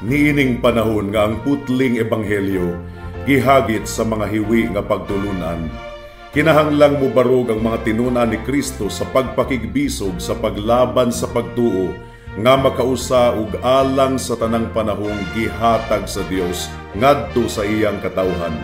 Niining panahon nga ang putling ebanghelyo gihagit sa mga hiwi nga pagtulunan, kinahanglang mobarog ang mga tinun-an ni Kristo sa pagpakigbisog sa paglaban sa pagtuo nga makausa ug alang sa tanang panahong gihatag sa Dios ngadto sa iyang katawhan.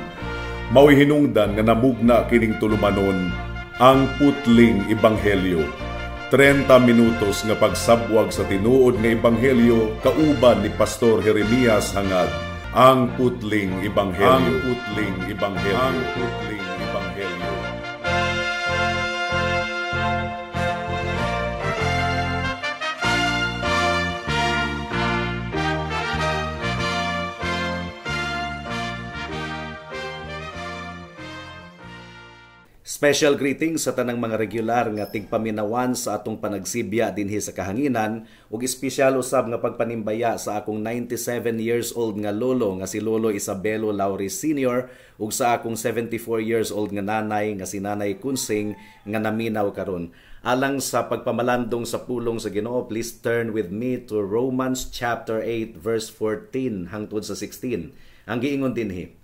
Mao'y hinungdan nga namugna kining tulumanon, Ang Putling Ebanghelyo. 30 minutos nga pagsabwag sa tinuod nga ebanghelyo kauban ni Pastor Jeremias Hangad. Ang Putling Ebanghelyo. Ang Putling Ebanghelyo. Ang Putling Ebanghelyo. Special greetings sa tanang mga regular nga tigpaminawan sa atong panagsibya dinhi sa kahanginan ug espesyal usab nga pagpanimbaya sa akong 97 years old nga lolo nga si Lolo Isabelo Lauri Sr. ug sa akong 74 years old nga nanay nga si Nanay Kunsing nga naminaw karon. Alang sa pagpamalandong sa pulong sa Ginoo, please turn with me to Romans chapter 8 verse 14 hangtod sa 16. Ang giingon dinhi: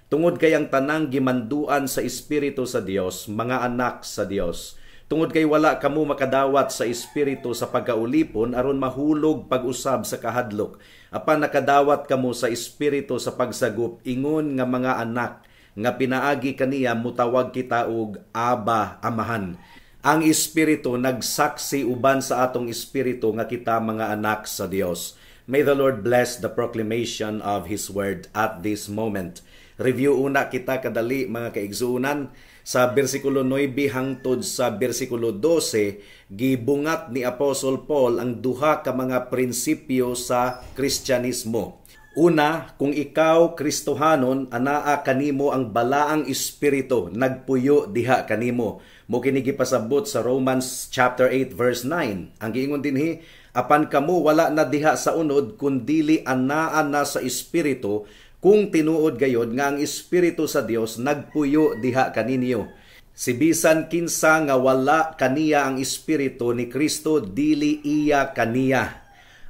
"Tungod kay ang tanang gimanduan sa Espiritu sa Dios, mga anak sa Dios. Tungod kay wala kamo makadawat sa Espiritu sa pagkaulipon aron mahulog pag-usab sa kahadlok. Apan nakadawat kamo sa Espiritu sa pagsagup ingon nga mga anak nga pinaagi kaniya mutawag kita og Aba, Amahan. Ang Espiritu nagsaksi uban sa atong espiritu nga kita mga anak sa Dios." May the Lord bless the proclamation of His word at this moment. Review una kita kadali, mga kaigsuonan. Sa bersikulo 9 hangtod sa bersikulo 12, gibungat ni Apostle Paul ang duha ka mga prinsipyo sa Kristyanismo. Una, kung ikaw Kristohanon, anaa kanimo ang balaang espiritu, nagpuyo diha kanimo. Mo kini gipasabot sa Romans chapter 8 verse 9. Ang giingon dinhi, "Apan kamo wala na diha sa unod kundili anaa na sa espiritu, kung tinuod gayod nga ang Espiritu sa Dios nagpuyo diha kaninyo. Si bisan kinsa nga wala kaniya ang Espiritu ni Kristo, dili iya kaniya."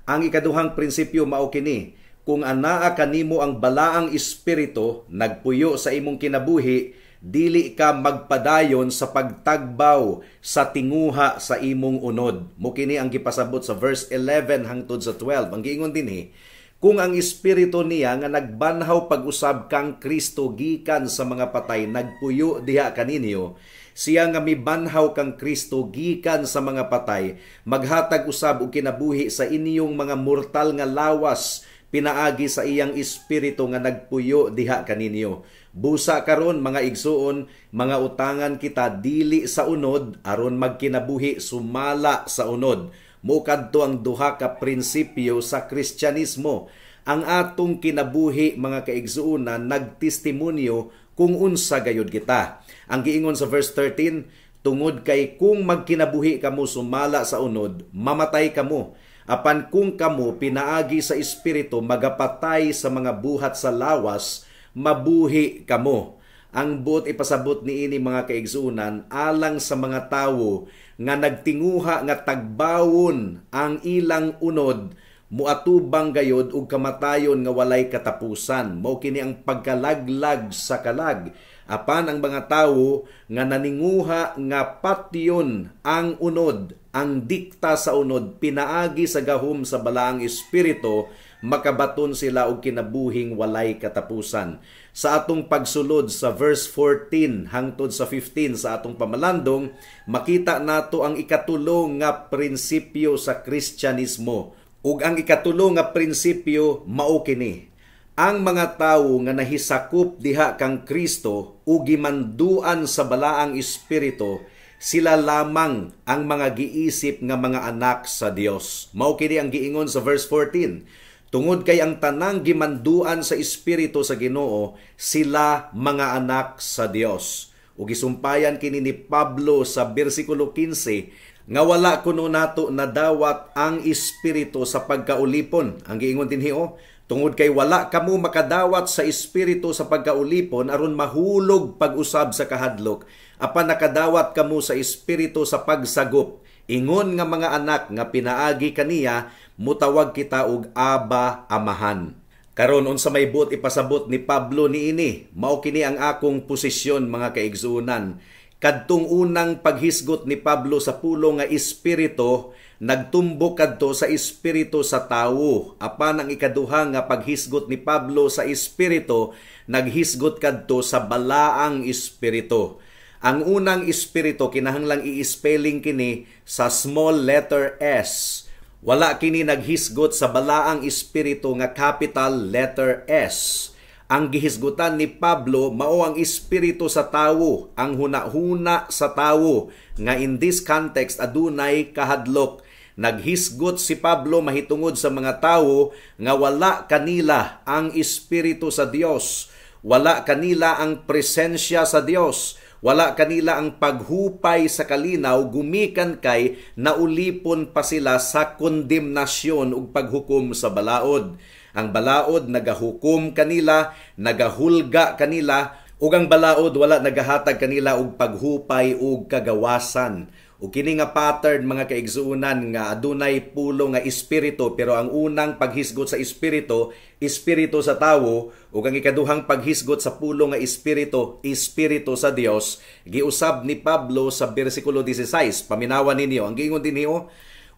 Ang ikaduhang prinsipyo mao kini: kung anaa kanimo ang balaang espiritu nagpuyo sa imong kinabuhi, dili ka magpadayon sa pagtagbaw sa tinguha sa imong unod. Mo kini ang gipasabot sa verse 11 hangtod sa 12. Ang giingon dinhi, "Kung ang espiritu niya nga nagbanhaw pag-usab kang Kristo gikan sa mga patay nagpuyo diha kaninyo, siya nga mibanhaw kang Kristo gikan sa mga patay maghatag usab og kinabuhi sa inyong mga mortal nga lawas pinaagi sa iyang espiritu nga nagpuyo diha kaninyo. Busa karon, mga igsuon, mga utangan kita dili sa unod aron magkinabuhi sumala sa unod." Mukadto ang duha ka prinsipyo sa Kristyanismo. Ang atong kinabuhi, mga kaigsuonan, nagtestimonyo kung unsa gayud kita. Ang giingon sa verse 13, "Tungod kay kung magkinabuhi kamo sumala sa unod, mamatay kamo. Apan kung kamo pinaagi sa Espiritu magapatay sa mga buhat sa lawas, mabuhi kamo." Ang buot ipasabot niini, mga kaigsuonan, alang sa mga tawo nga nagtinguha nga tagbawon ang ilang unod, muatubang gayod og kamatayon nga walay katapusan. Mao kini ang pagkalaglag sa kalag. Apan ang mga tawo nga naninguha nga patyon ang unod, ang dikta sa unod pinaagi sa gahom sa balaang espiritu, makabaton sila og kinabuhing walay katapusan. Sa atong pagsulod sa verse 14 hangtod sa 15 sa atong pamalandong, makita nato ang ikatulo nga prinsipyo sa Kristyanismo. Ug ang ikatulo nga prinsipyo mao kini: ang mga tawo nga nahisakop diha kang Kristo ug gimanduan sa balaang espiritu, sila lamang ang mga giisip nga mga anak sa Dios. Mao kini ang giingon sa verse 14. "Tungod kay ang tanang gimanduan sa Espiritu sa Ginoo, sila mga anak sa Dios." Ug gisumpayan kini ni Pablo sa bersikulo 15 nga wala kuno nato nadawat ang espiritu sa pagkaulipon. Ang giingon dinhi oh, "Tungod kay wala kamo makadawat sa espiritu sa pagkaulipon aron mahulog pag-usab sa kahadlok, apan nakadawat kamo sa espiritu sa pagsagop Ingon nga mga anak nga pinaagi kaniya mutawag kita og Aba, Amahan. Karon, unsa may buot ipasabot ni Pablo niini? Mao kini ang akong posisyon, mga kaigsuonan. Kadtong unang paghisgot ni Pablo sa pulong nga espiritu, nagtumbok kadto sa espiritu sa tawo. Apan ang ikaduha nga paghisgot ni Pablo sa espiritu, naghisgot kadto sa balaang espiritu. Ang unang espiritu, kinahanglang i-spelling kini sa small letter S. Wala kini naghisgot sa balaang espiritu nga capital letter S. Ang gihisgutan ni Pablo mao ang espiritu sa tawo, ang hunahuna sa tawo nga in this context adunay kahadlok. Naghisgot si Pablo mahitungod sa mga tawo nga wala kanila ang espiritu sa Dios, wala kanila ang presensya sa Dios, wala kanila ang paghupay sa kalinaw gumikan kay naulipon pa sila sa kondemnasyon ug paghukom sa balaod. Ang balaod nagahukom kanila, nagahulga kanila, ug ang balaod wala nagahatag kanila og paghupay ug kagawasan. Ug kini nga pattern, mga kaigsuonan, nga adunay pulo nga espiritu, pero ang unang paghisgot sa espiritu, espiritu sa tawo, ug ang ikaduhang paghisgot sa pulo nga espiritu, espiritu sa Dios, giusab ni Pablo sa bersikulo 16. Paminawan ninyo ang giingon dinhi.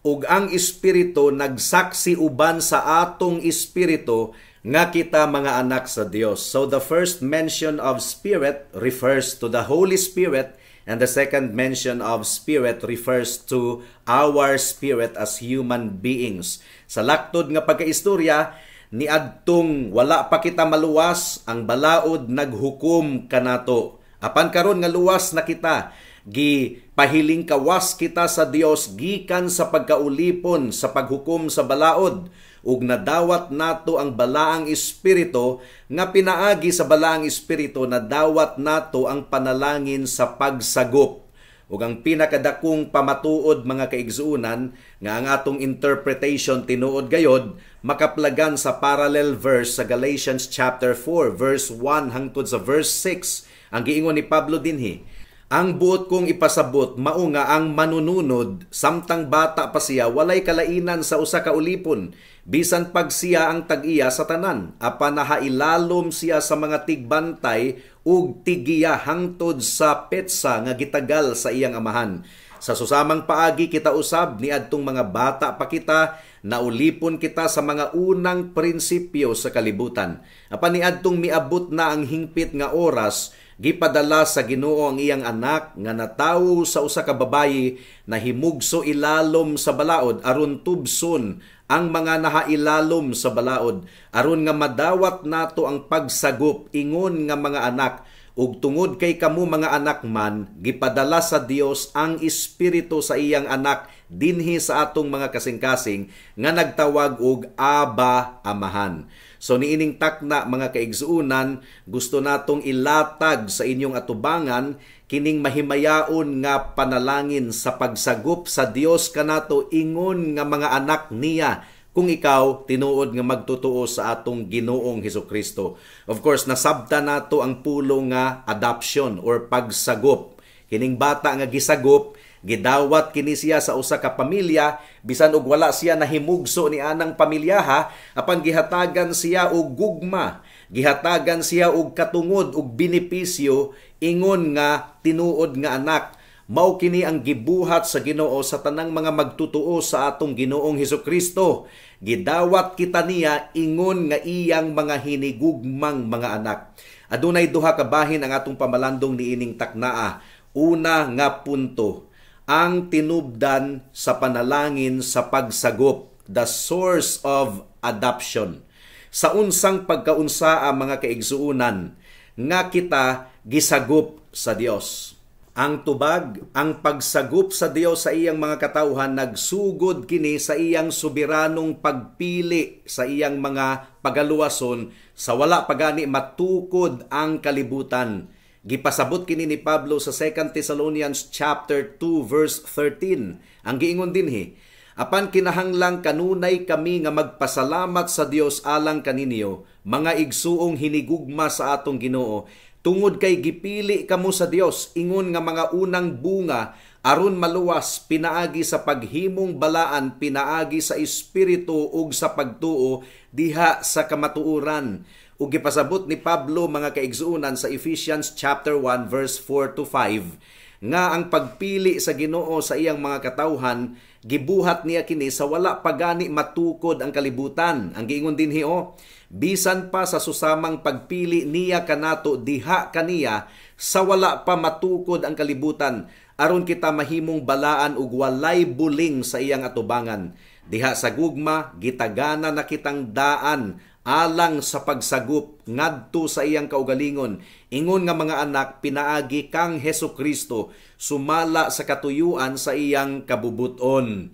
"Ug ang espiritu nagsaksi uban sa atong espiritu nga kita mga anak sa Dios." So the first mention of spirit refers to the Holy Spirit and the second mention of spirit refers to our spirit as human beings. Sa laktod nga pagkaistorya, niadtong wala pa kita maluwas, ang balaod naghukom kanato. Apan karon nga luwas na kita, gi pahiling kawas kita sa Dios gikan sa pagkaulipon sa paghukom sa balaod, ug nadawat nato ang balaang espiritu, nga pinaagi sa balaang espiritu nadawat nato ang panalangin sa pagsagop. Ug ang pinakadakong pamatuod, mga kaigsuonan, nga ang atong interpretation tinuod gayod, makaplagan sa parallel verse sa Galatians chapter 4 verse 1 hangtod sa verse 6. Ang giingon ni Pablo dinhi, "Ang buot kong ipasabot mao nga ang manununod samtang bata pa siya walay kalainan sa usa ka ulipon, bisan pag siya ang tag-iya sa tanan, apan nahailalom siya sa mga tigbantay ug tigiya hangtod sa petsa nga gitagal sa iyang amahan. Sa susamang paagi, kita usab niadtong mga bata pa kita, naulipon kita sa mga unang prinsipyo sa kalibutan. Apan niadtong miabot na ang hingpit nga oras, gipadala sa Ginoo ang iyang anak nga natawo sa usa ka babayi, nahimugso ilalom sa balaod, aron tubson ang mga nahailalom sa balaod, aron nga madawat nato ang pagsagop ingon nga mga anak. Ug tungod kay kamo mga anak man, gipadala sa Dios ang espiritu sa iyang anak dinhi sa atong mga kasing-kasing nga nagtawag og Aba, Amahan." So niining takna, mga kaigsuonan, gusto natong ilatag sa inyong atubangan kining mahimayaon nga panalangin sa pagsagop sa Dios kanato ingon nga mga anak niya, kung ikaw tinuod nga magtotoo sa atong Ginoong Hesukristo. Of course, nasabta nato ang pulong nga adoption or pagsagop. Kining bata nga gisagop, gidawat kini siya sa usa ka pamilya, bisan og wala siya nahimugso ni anang pamilyaha, apan gihatagan siya og gugma, gihatagan siya og katungod og benepisyo ingon nga tinuod nga anak. Mao kini ang gibuhat sa Ginoo sa tanang mga magtutuo sa atong Ginoong Hesukristo. Gidawat kita niya ingon nga iyang mga hinigugmang mga anak. Adunay duha ka bahin ang atong pamalandong niining taknaa. Una nga punto, ang tinubdan sa panalangin sa pagsagop, the source of adoption. Sa unsang pagkaunsaa, mga kaigsuonan, nga kita gisagop sa Dios? Ang tubag, ang pagsagop sa Dios sa iyang mga katawhan nagsugod kini sa iyang soberanong pagpili sa iyang mga pagaluwason sa wala pagani matukod ang kalibutan. Gipasabot kini ni Pablo sa 2 Thessalonians chapter 2 verse 13. Ang giingon dinhi, "Apan kinahanglang kanunay kami nga magpasalamat sa Dios alang kaninyo, mga igsuong hinigugma sa atong Ginoo, tungod kay gipili kamo sa Dios ingon nga mga unang bunga aron maluwas pinaagi sa paghimong balaan pinaagi sa Espiritu ug sa pagtuo diha sa kamatuoran. Ug gipasabot ni Pablo, mga kaigsuonan, sa Ephesians chapter 1 verse 4 to 5 nga ang pagpili sa Ginoo sa iyang mga katawhan, gibuhat niya kini sa wala pa gani matukod ang kalibutan. Ang giingon dinhi oh, bisan pa sa susamang pagpili niya kanato diha kaniya sa wala pa matukod ang kalibutan, aron kita mahimong balaan ug walay buling sa iyang atubangan. Diha sa gugma, gitagana na kitang daan alang sa pagsagop ngadto sa iyang kaugalingon, ingon nga mga anak pinaagi kang Hesus Kristo, sumala sa katuyuan sa iyang kabubuton.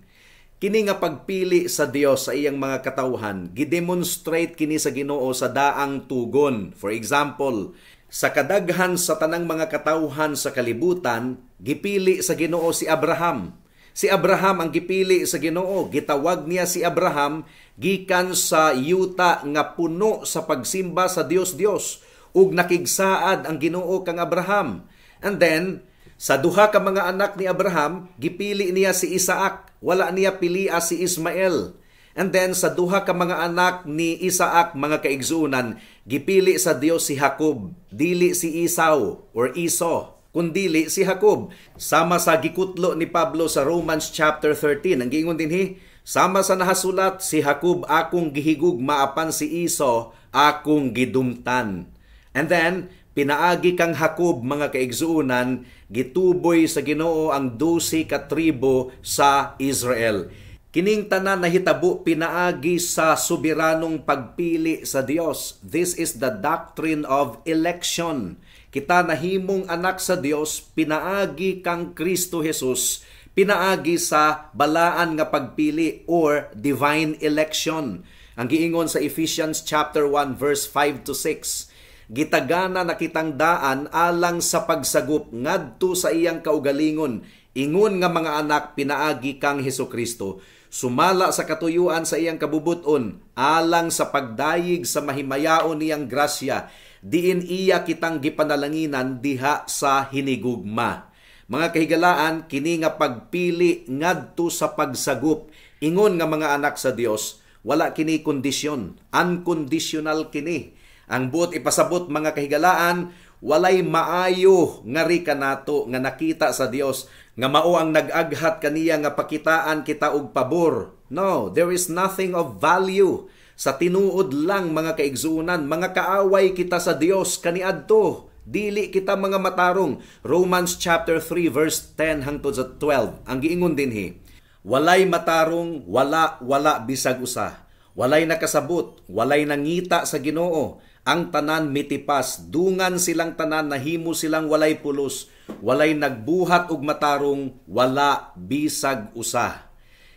Kini nga pagpili sa Dios sa iyang mga katawhan, gidemonstrate kini sa Ginoo sa daang tugon. For example, sa kadaghan sa tanang mga katawhan sa kalibutan, gipili sa Ginoo si Abraham. Si Abraham ang gipili sa Ginoo. Gitawag niya si Abraham gikan sa yuta nga puno sa pagsimba sa Dios-Dios, ug nakigsaad ang Ginoo kang Abraham. And then sa duha ka mga anak ni Abraham, gipili niya si Isaac, wala niya pilia si Ismael. And then sa duha ka mga anak ni Isaac, mga kaigsuonan, gipili sa Dios si Jacob, dili si Esau or Esau, kundili si Jacob. Sama sa gikutlo ni Pablo sa Romans chapter 13, ang giingon dinhi, sama sa nahasulat, si Jacob akong gihigugma apan si Esau akong gidumtan. And then, pinaagi kang Jacob, mga kaigsuonan, gituboy sa Ginoo ang 12 ka tribo sa Israel. Kining tanan nahitabo pinaagi sa soberanong pagpili sa Dios. This is the doctrine of election. Kita nahimong anak sa Dios pinaagi kang Kristo Jesus, pinaagi sa balaan nga pagpili or divine election. Ang giingon sa Ephesians chapter 1 verse 5 to 6, gitagana na kitang daan alang sa pagsagop ngadto sa iyang kaugalingon, ingon nga mga anak pinaagi kang Hesus Kristo, sumala sa katuyuan sa iyang kabubuton, alang sa pagdayig sa mahimayaon niyang grasya, diin iya kitang gipanalanginan diha sa hinigugma. Mga kahigalaan, kini nga pagpili ngadto sa pagsagop ingon nga mga anak sa Dios, wala kini kondisyon, unconditional kini. Ang buot ipasabot, mga kahigalaan, walay maayo nga ri kanato nga nakita sa Dios nga mao ang nag-aghat kaniya nga pakitaan kita og pabor. No, there is nothing of value. Sa tinuod lang, mga kaigsuonan, mga kaaway kita sa Dios kaniadto. Dili kita mga matarong. Romans chapter 3 verse 10 hangtod sa 12. Ang giingon dinhi, walay matarong, wala, wala bisag usa. Walay nakasabot, walay nangita sa Ginoo. Ang tanan mitipas, dungan silang tanan, nahimo silang walay pulos, walay nagbuhat og matarong, wala bisag usa.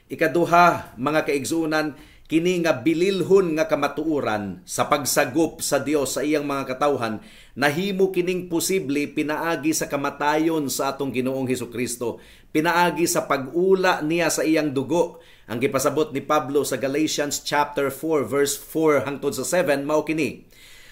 Ikaduha, mga kaigsuonan, kini nga bililhon nga kamatuoran sa pagsagop sa Dios sa iyang mga katawhan, nahimo kining posible pinaagi sa kamatayon sa atong Ginoong Hesukristo, pinaagi sa pag-ula niya sa iyang dugo. Ang gipasabot ni Pablo sa Galatians chapter 4 verse 4 hangtod sa 7 mao kini: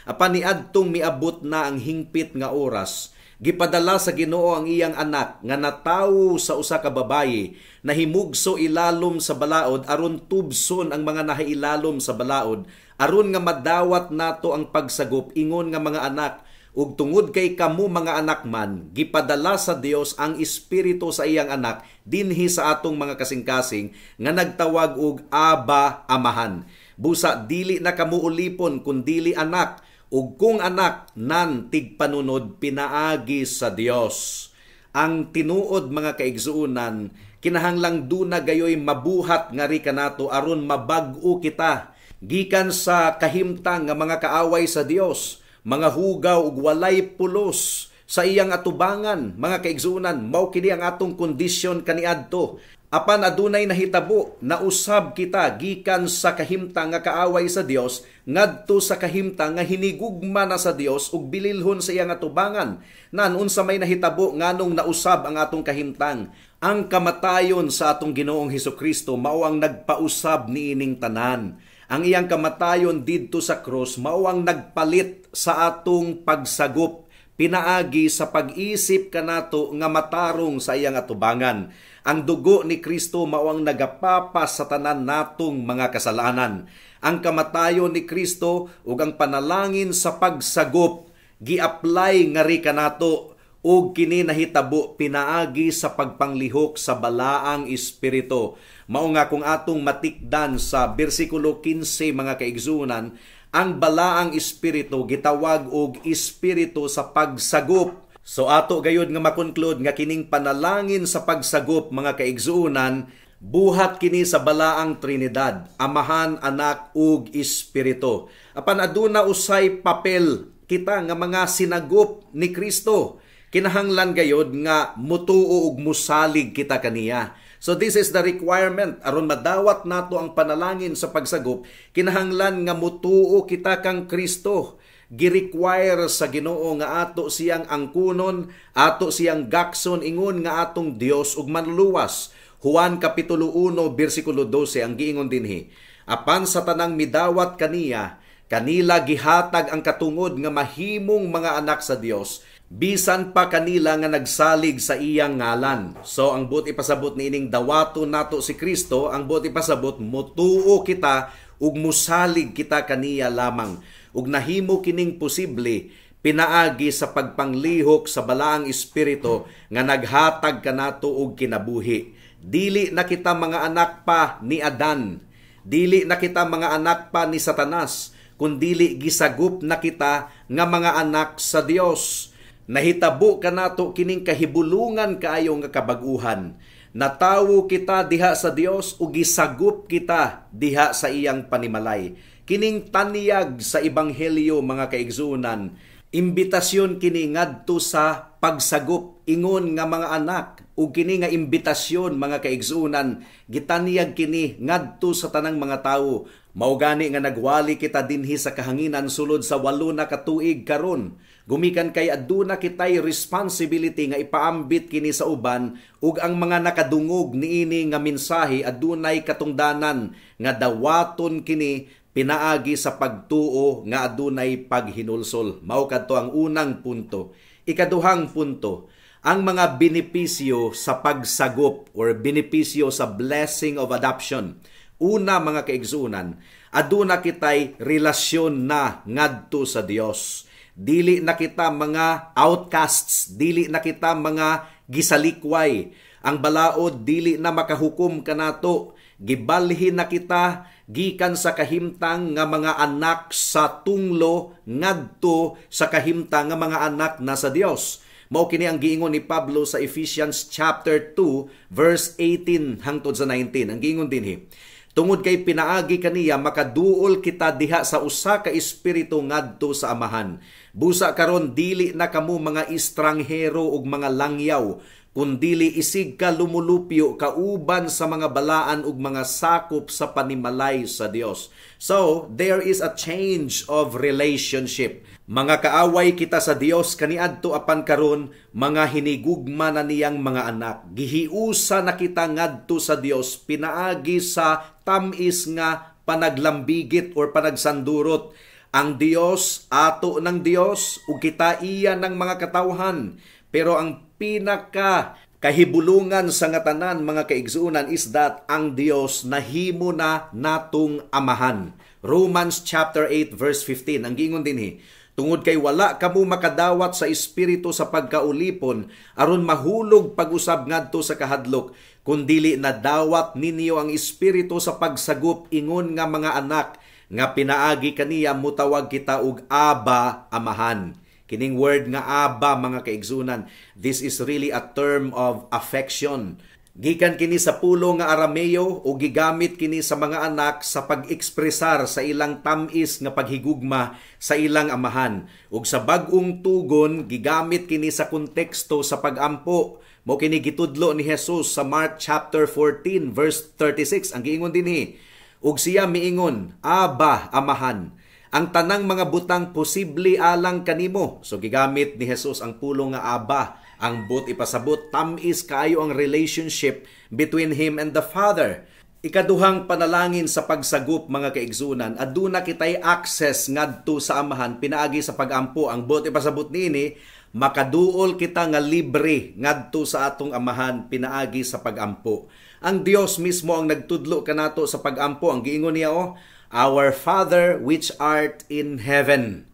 apan niadtong miabot na ang hingpit nga oras, gipadala sa Ginoo ang iyang anak nga natawo sa usa ka babayi, nahimugso ilalom sa balaod aron tubson ang mga nahailalom sa balaod, aron nga madawat nato ang pagsagop ingon nga mga anak. Ug tungod kay kamo mga anak man, gipadala sa Dios ang espiritu sa iyang anak dinhi sa atong mga kasing-kasing nga nagtawag og Aba, Amahan. Busa dili na kamo ulipon kundili anak, ug kung anak nan tigpanunod pinaagi sa Dios. Ang tinuod, mga kaigsuonan, kinahanglang duna gayoy mabuhat nga ri kanato aron mabag-o kita gikan sa kahimtang nga mga kaaway sa Dios, mga hugaw ug walay pulos sa iyang atubangan. Mga kaigsuonan, mao kini ang atong kondisyon kaniadto. Apan adunay nahitabo, nausab kita gikan sa kahimtang nga kaaway sa Dios ngadto sa kahimtang nga hinigugma na sa Dios ug bililhon sa iyang atubangan. Nan unsa may nahitabo nganong nausab ang atong kahimtang? Ang kamatayon sa atong Ginoong Hesukristo mao ang nagpausab niining tanan. Ang iyang kamatayon didto sa krus mao ang nagpalit sa atong pagsagop pinaagi sa pag-isip kanato nga matarong sa iyang atubangan. Ang dugo ni Kristo mao ang nagapapas sa tanan natong mga kasalanan. Ang kamatayon ni Kristo ug ang panalangin sa pagsagop gi-apply ngari kanato, ug kini nahitabo pinaagi sa pagpanglihok sa Balaang Espiritu. Mao nga kung atong matikdan sa bersikulo 15, mga kaigsuonan, ang Balaang Espiritu gitawag og Espiritu sa pagsagop. So ato gayud nga makonclude nga kining panalangin sa pagsagop, mga kaigsuonan, buhat kini sa Balaang Trinidad, Amahan, Anak ug Espiritu. Apan aduna usay papel kita nga mga sinagop ni Kristo. Kinahanglan gayod nga mutuo ug musalig kita kaniya. So this is the requirement aron madawat nato ang panalangin sa pagsagop, kinahanglan nga mutuo kita kang Kristo. Gi-require sa Ginoo nga ato siyang angkunon, ato siyang gakson ingon nga atong Dios ug Manluluwas. Juan kapitulo 1 bersikulo 12, ang giingon dinhi: "Apan sa tanang midawat kaniya, kanila gihatag ang katungod nga mahimong mga anak sa Dios, bisan pa kanila nga nagsalig sa iyang ngalan." So ang buot ipasabot niining dawato nato si Kristo, ang buot ipasabot, mutuo kita ug musalig kita kaniya lamang. Ug nahimo kining posible pinaagi sa pagpanglihok sa Balaang Espiritu nga naghatag kanato og kinabuhi. Dili na kita mga anak pa ni Adan, dili na kita mga anak pa ni Satanas, kundili gisagup na kita nga mga anak sa Dios. Nahitabo kanato kining kahibulungan kaayo nga kabag-uhan. Natawo kita diha sa Dios ug gisagup kita diha sa iyang panimalay. Kining tanyag sa ebanghelyo, mga kaigsuonan, imbitasyon kini ngadto sa pagsagop ingon nga mga anak, ug kini nga imbitasyon, mga kaigsuonan, gitanyag kini ngadto sa tanang mga tawo. Mao gani nga nagwali kita dinhi sa kahanginan sulod sa 8 na ka tuig karon. Gumikan kay aduna kitay responsibility nga ipaambit kini sa uban, ug ang mga nakadungog niini nga mensahe adunay katungdanan nga dawaton kini pinaagi sa pagtuo nga adunay paghinulsol. Mao kadto ang unang punto. Ikaduhang punto, ang mga benepisyo sa pagsagop or benepisyo sa blessing of adoption. Una, mga kaigsuonan, aduna kitay relasyon na ngadto sa Dios. Dili na kita mga outcasts, dili na kita mga gisalikway. Ang balaod dili na makahukom kanato. Gibalhin na kita gikan sa kahimtang nga mga anak sa tunglo ngadto sa kahimtang nga mga anak na sa Dios. Mao kini ang giingon ni Pablo sa Ephesians chapter 2 verse 18 hangtod sa 19. Ang giingon dinhi: "Tungod kay pinaagi kaniya makaduol kita diha sa usa ka espiritu ngadto sa Amahan. Busa karon dili na kamo mga estranghero ug mga langyaw, kundili isig ka lumulupyo kauban sa mga balaan ug mga sakop sa panimalay sa Dios." So, there is a change of relationship. Mga kaaway kita sa Dios kaniadto, apan karon mga hinigugma na niyang mga anak. Gihiusa na kita ngadto sa Dios pinaagi sa tam-is nga panaglambigit or panagsandurot. Ang Dios ato ng Dios ug kita iya ng mga katawhan. Pero ang pinaka kahibulungan sa nga tanan, mga kaigsuonan, is that ang Dios nahimo na natong amahan. Romans chapter 8 verse 15, ang giingon dinhi: "Tungod kay wala kamo makadawat sa espiritu sa pagkaulipon aron mahulog pag-usab ngadto sa kahadlok, kundili nadawat ninyo ang espiritu sa pagsagup ingon nga mga anak, nga pinaagi kaniya mutawag kita og Abba, Amahan." Kining word nga Abba, mga kaigsuonan, this is really a term of affection. Gikan kini sa pulo nga Arameo o gigamit kini sa mga anak sa pag-ekspresar sa ilang tamis nga paghigugma sa ilang amahan. Ug sa bag-ong tugon, gigamit kini sa konteksto sa pagampo. Mao kini gitudlo ni Jesus sa Mark chapter 14 verse 36. Ang giingon dinhi: "Ug siya miingon, Abba, Amahan, ang tanang mga butang posible alang kanimo." So gigamit ni Jesus ang pulong nga Abba. Ang buot ipasabot, tamis kaayo ang relationship between him and the Father. Ikaduhang panalangin sa pagsagop, mga kaigsunan, aduna kitay access ngadto sa Amahan pinaagi sa pagampo. Ang buot ipasabot niini, makaduol kita nga libre ngadto sa atong Amahan pinaagi sa pagampo. Ang Dios mismo ang nagtudlo kanato sa pagampo. Ang giingon niya, oh, "Our Father which art in heaven."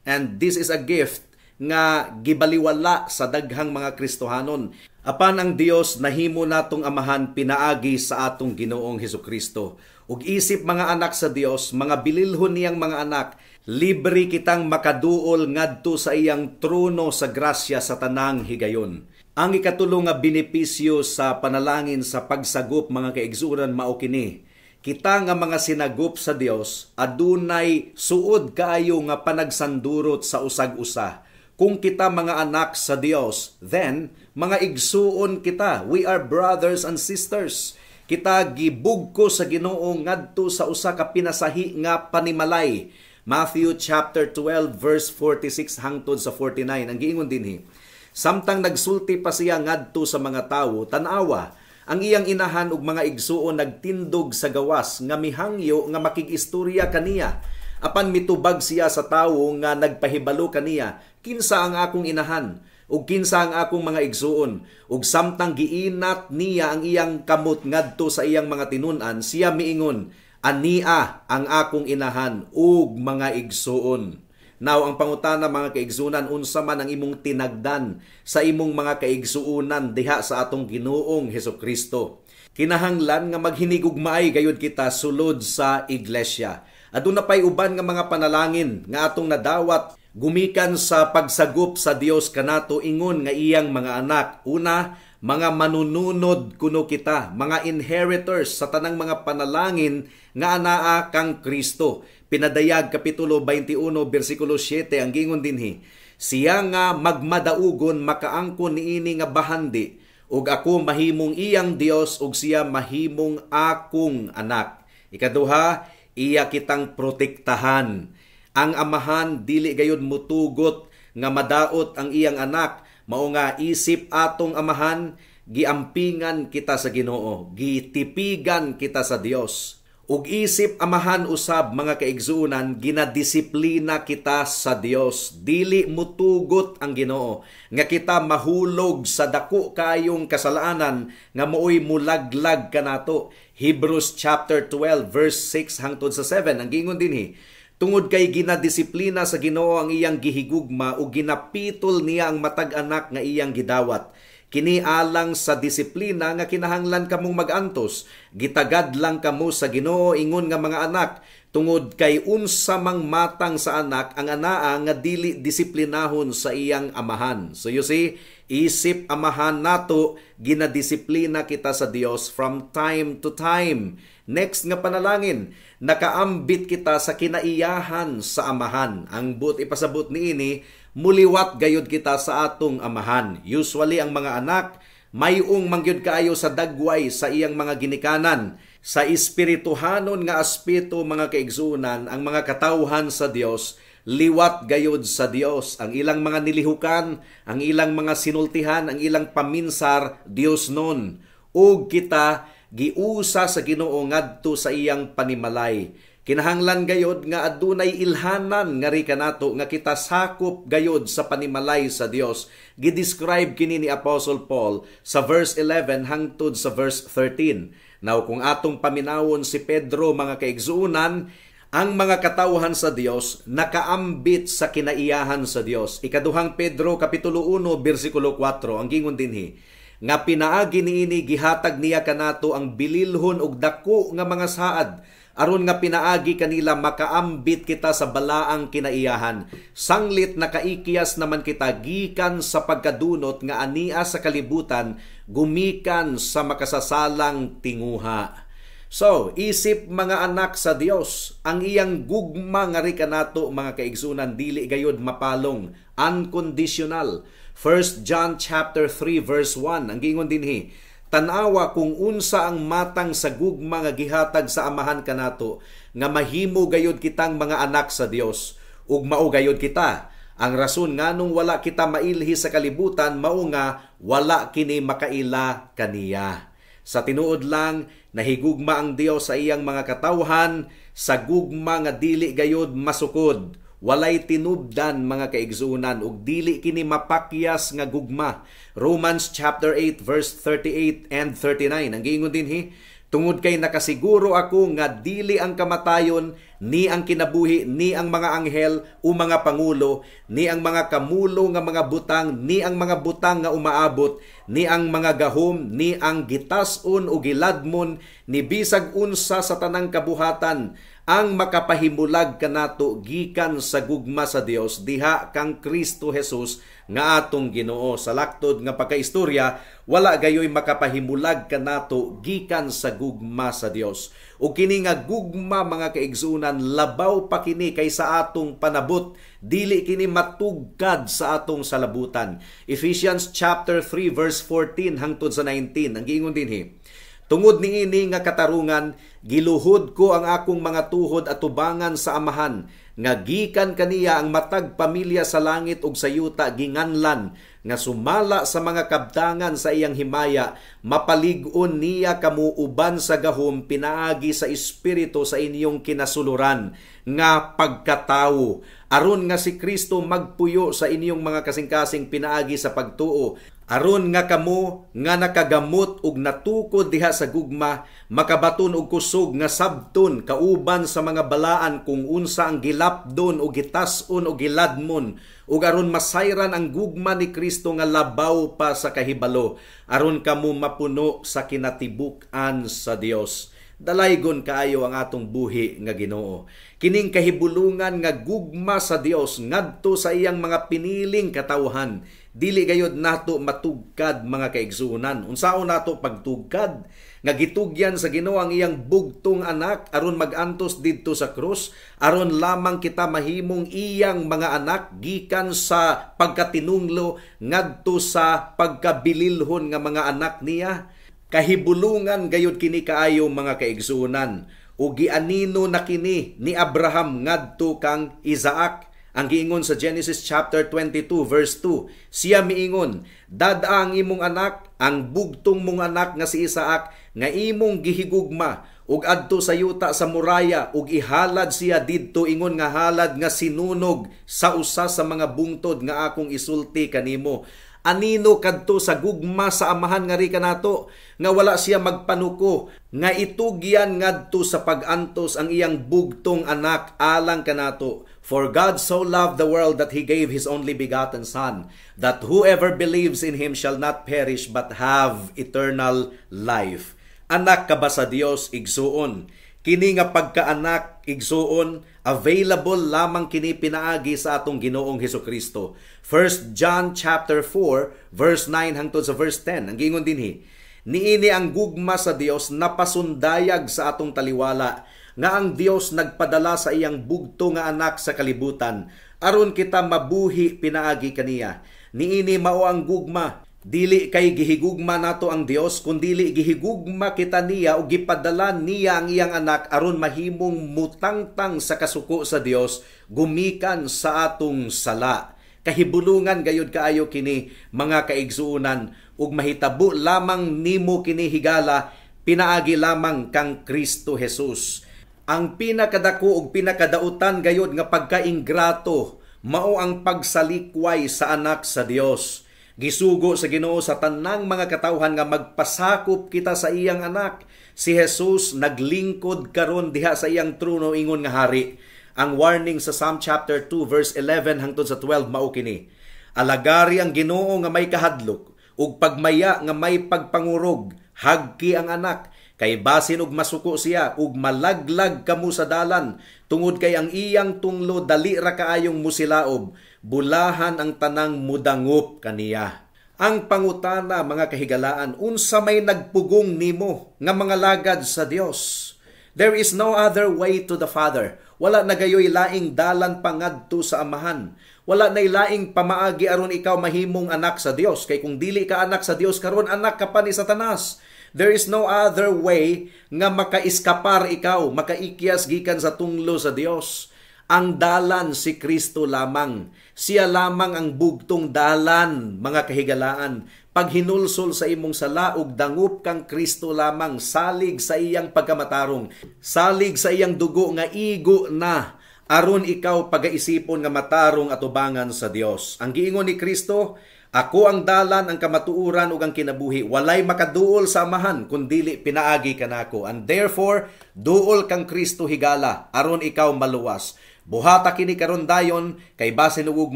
And this is a gift nga gibaliwala sa daghang mga Kristohanon. Apan ang Dios nahimo natong Amahan pinaagi sa atong Ginoong Hesukristo. Ug isip mga anak sa Dios, mga bililhon niyang mga anak, libre kitang makaduol ngadto sa iyang trono sa grasya sa tanang higayon. Ang ikatulo nga benepisyo sa panalangin sa pagsagop, mga kaigsuonan, mao kini. Kita nga mga sinagup sa Dios adunay suod kaayo nga panagsandurot sa usag-usa. Kung kita mga anak sa Dios, then mga igsuon kita. We are brothers and sisters. Kita gibugko sa Ginoo ngadto sa usa ka pinasahi nga panimalay. Matthew chapter 12 verse 46 hangtod sa 49. Ang giingon dinhi: "Samtang nagsulti pa siya ngadto sa mga tawo, tan-awa, ang iyang inahan ug mga igsuon nagtindog sa gawas nga mihangyo nga makig-istorya kaniya. Apan mitubag siya sa tawo nga nagpahibalo kaniya, 'Kinsa ang akong inahan ug kinsa ang akong mga igsuon?' Ug samtang giinat niya ang iyang kamot ngadto sa iyang mga tinun-an, siya miingon, 'Ania ang akong inahan ug mga igsuon.'" Now, ang pangutana, mga kaigsunan, unsa man ang imong tinagdan sa imong mga kaigsuunan diha sa atong Ginoong Hesus Kristo? Kinahanglan nga maghinigugmaay gayud kita sulod sa iglesia. Aduna pay uban nga mga panalangin nga atong nadawat gumikan sa pagsagop sa Dios kanato ingon nga iyang mga anak. Una, mga manununod kuno kita, mga inheritors sa tanang mga panalangin nga anaa kang Kristo. Pinadayag kapitulo 21 bersikulo 7, ang gingon dinhi: "Siya nga magmadaugon makaangkon niini nga bahandi, ug ako mahimong iyang Dios ug siya mahimong akong anak." Ikaduha, iya kitang protektahan. Ang Amahan dili gayud mutugot nga madaot ang iyang anak. Mao nga isip atong Amahan, giampingan kita sa Ginoo, gitipigan kita sa Dios. Ug isip Amahan usab, mga kaigsuonan, ginadisiplina kita sa Dios. Dili mutugot ang Ginoo nga kita mahulog sa dako kayong kasalanan nga mooy mulaglag kanato. Hebrews chapter 12 verse 6 hangtod sa 7, ang giingon dinhi: "Tungod kay ginadisiplina sa Ginoo ang iyang gihigugma ug ginapitol niya ang matag anak nga iyang gidawat. Kini alang sa disiplina nga kinahanglan kamong magantos. Gitagad lang kamo sa Ginoo ingon nga mga anak, tungod kay unsa mang matang sa anak ang anaa nga dili disiplinahon sa iyang amahan?" So you see, isip Amahan nato, ginadisiplina kita sa Dios from time to time. Next nga panalangin, nakaambit kita sa kinaiyahan sa Amahan. Ang buot ipasabot niini, muliwat gayud kita sa atong Amahan. Usually ang mga anak mayong mangyud kaayo sa dagway sa iyang mga ginikanan. Sa espirituhanon nga aspeto, mga kaigsunan, ang mga katawhan sa Dios liwat gayud sa Dios. Ang ilang mga nilihukan, ang ilang mga sinultihan, ang ilang paminsar, Dios nun. Ug kita giusa sa Ginoo ngadto sa iyang panimalay. Kinahanglan gayod nga adunay ilhanan ngari kanato nga kita sakop gayod sa panimalay sa Dios. Gidescribe kini ni Apostle Paul sa verse 11 hangtod sa verse 13. Now kung atong paminawon si Pedro, mga kaigsuonan, ang mga katawhan sa Dios nakaambit sa kinaiyahan sa Dios. Ikaduhang Pedro kapitulo 1 bersikulo 4, ang gingon dinhi: "Nga pinaagi niini gihatag niya kanato ang bililhon og dako nga mga saad, aron nga pinaagi kanila makaambit kita sa balaang kinaiyahan, sanglit nakaikiyas naman kita gikan sa pagkadunot nga ania sa kalibutan gumikan sa makasasalang tinguha." So, isip mga anak sa Dios, ang iyang gugma nga kanato, mga kaigsunan, dili gayud mapalong, unconditional. 1 John chapter 3 verse 1, ang giingon dinhi: "Tanawa kung unsa ang matang sa gugma nga gihatag sa Amahan kanato, nga mahimo gayud kitang mga anak sa Dios, ug mao gayud kita. Ang rason nganong wala kita mailhi sa kalibutan mao nga wala kini makaila kaniya." Sa tinuod lang, Nahigugma ang Dios sa iyang mga katawhan sa gugma nga dili gayod masukod. Walay tinubdan, mga kaigsuonan, ug dili kini mapakyas nga gugma. Romans chapter 8 verse 38 and 39. Ang giingon dinhi, "Tungod kay nakasiguro ako nga dili ang kamatayon, ni ang kinabuhi, ni ang mga anghel o mga pangulo, ni ang mga kamulo nga mga butang, ni ang mga butang nga umaabot, ni ang mga gahom, ni ang gitas-on o giladmon, ni bisag unsa sa tanang kabuhatan ang makapahimulag kanato gikan sa gugma sa Dios diha kang Kristo Jesus nga atong Ginoo." Sa laktod nga pagkaistorya, wala gayoy makapahimulag kanato gikan sa gugma sa Dios. Ug kini nga gugma, mga kaigsuonan, labaw pa kini kaysa atong panabot. Dili kini matugkad sa atong salabutan. Ephesians chapter 3 verse 14 hangtod sa 19. Ang giingon dinhi, "Tungod niini nga katarungan, giluhod ko ang akong mga tuhod atubangan sa Amahan, nga gikan kaniya ang matag pamilya sa langit ug sa yuta ginganlan, nga sumala sa mga kabtangan sa iyang himaya, mapalig-on niya kamo uban sa gahom pinaagi sa Espiritu sa inyong kinasuluran nga pagkatawo, aron nga si Kristo magpuyo sa inyong mga kasing-kasing pinaagi sa pagtuo, aron nga kamo nga nakagamot ug natukod diha sa gugma makabaton og kusog nga sabton kauban sa mga balaan kung unsa ang gilapdon o gitas-on o giladmon, ug aron masayran ang gugma ni Kristo nga labaw pa sa kahibalo, aron kamo mapuno sa kinatibuk-an sa Dios." Dalaygon kaayo ang atong buhi nga Ginoo. Kining kahibulungan nga gugma sa Dios ngadto sa iyang mga piniling katawhan, dili gayod nato matugkad, mga kaigsuonan. Unsaon nato pagtugkad nga gitugyan sa Ginoo ang iyang bugtong anak aron magantos didto sa krus, aron lamang kita mahimong iyang mga anak gikan sa pagkatinunglo ngadto sa pagkabililhon nga mga anak niya? Kahibulungan gayud kini kaayo, mga kaigsuonan, ug gianino na kini ni Abraham ngadto kang Isaac. Ang giingon sa Genesis chapter 22 verse 2, siya miingon, "Dad-a ang imong anak, ang bugtong mong anak nga si Isaac nga imong gihigugma, ug adto sa yuta sa Moriah ug ihalad siya didto ingon nga halad nga sinunog sa usa sa mga bungtod nga akong isulti kanimo." Anino kadto sa gugma sa Amahan ngari kanato nga wala siya magpanuko nga itugyan ngadto sa pag-antos ang iyang bugtong anak alang kanato. "For God so loved the world that he gave his only begotten Son, that whoever believes in him shall not perish but have eternal life." Anak ka ba sa Dios, igsuon? Kini nga pagkaanak, igsuon, available lamang kini pinaagi sa atong Ginoong Hesukristo. 1 John chapter 4 verse 9 hangtod sa verse 10. Ang giingon dinhi, "Niini ang gugma sa Dios napasundayag sa atong taliwala, nga ang Dios nagpadala sa iyang bugto nga anak sa kalibutan aron kita mabuhi pinaagi kaniya. Niini mao ang gugma: dili kay gihigugma nato ang Dios, kundili gihigugma kita niya ug gipadala niya ang iyang anak aron mahimong mutangtang sa kasuko sa Dios gumikan sa atong sala." Kahibulungan gayud kaayo kini, mga kaigsuonan, ug mahitabo lamang nimo kini, higala, pinaagi lamang kang Kristo Jesus. Ang pinakadako ug pinakadautan gayud nga pagkaingrato mao ang pagsalikway sa anak sa Dios. Gisugo sa Ginoo sa tanang mga katawhan nga magpasakop kita sa iyang anak. Si Jesus naglingkod karon diha sa iyang trono ingon nga hari. Ang warning sa Psalm chapter 2 verse 11 hangtod sa 12 mao kini. "Alagari ang Ginoo nga may kahadlok ug pagmaya nga may pagpangurog, hagki ang anak, kay basin og masuko siya ug malaglag kamo sa dalan, tungod kay ang iyang tunglo dali ra kaayong musilaob, bulahan ang tanang mudangop kaniya." Ang pangutana, mga kahigalaan, unsa may nagpugong nimo nga mga lagad sa Dios? There is no other way to the Father. Wala na gayoy laing dalan pangadto sa Amahan. Wala na laing pamaagi aron ikaw mahimong anak sa Dios. Kay kung dili ka anak sa Dios karon, anak ka pa ni Satanas. There is no other way nga makaiskapar ikaw, makaikyas gikan sa tunglo sa Dios. Ang dalan si Kristo lamang. Siya lamang ang bugtong dalan, mga kahigalaan. Paghinulsol sa imong sala ug dangup kang Kristo lamang, salig sa iyang pagkamatarong, salig sa iyang dugo nga igo na aron ikaw pagaisipon nga matarong atubangan sa Dios. Ang giingon ni Kristo, "Ako ang dalan, ang kamatuoran ug ang kinabuhi. Walay makaduol sa Amahan kun dili pinaagi kanako." And therefore, duol kang Kristo higala aron ikaw maluwas. Buhata kini karon dayon kay basin ug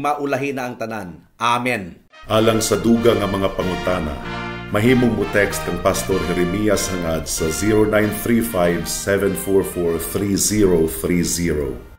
maulahi na ang tanan. Amen. Alang sa dugang nga mga pangutana, mahimong mo text kang Pastor Jeremias Hangad sa 0935 744 3030.